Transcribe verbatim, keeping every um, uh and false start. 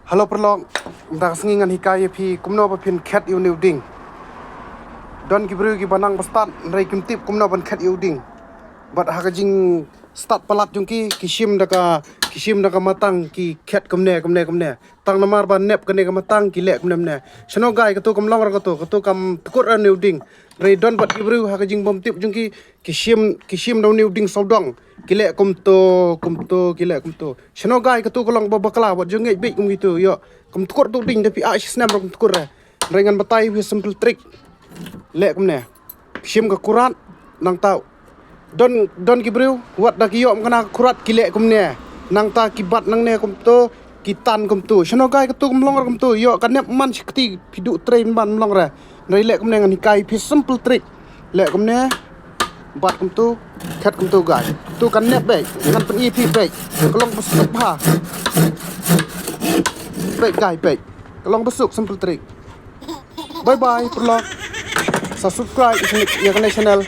Hello paralok, mynta ka sngi ngan hikai ïa phi kumno ba phin khet ïa une u dieng. Don ki briew kiba nang ba stad, hynrei kim tip kumno ban khet ïa u dieng. Bad ha ka jingstad palat jong ki, ki shim da ka, ki shim da ka matang, ki khet kumne, kumne, kumne. Tang namar ba nep kane ka matang, ki leh kumne, kumne. Shano guys, kato kam long re kato, kato kam tkut re une u dieng. Hynrei don bad ki briew ha ka jingbymtip jong ki, ki shim, ki shim da une u dieng sawdong. Ki leh kumto, kumto, ki leh kumto. Shano guys, kato ka long ba bakla, wat ju ngeit beit kum kito, ïoh. Kam tkut tu dieng, da phi ai shi snem ruh kam tkut re. Hynrei ngan batai ïa phi simple trick. Leh kumne. Shim ka kurat, nangta. Don, don ki briew, wat da ki ïoh ym kane ka kurat ki leh kumne. Nangta ki bat nangne kumto, ki tan kumto. Shano guys, kato kam long re kumto, ïoh ka nep man shi kti, phi duh trei man long re. Hynrei leh kumne ngan hikai phi simple trick. Leh kumne, bat kumto, khet kumto guys. To kan nep beit, ngan pyni phi beit. Ka long ba suk bha. Beit guys, beit. Ka long ba suk simple trick. Bye bye, paralok. Sa subscribe ïa kane channel.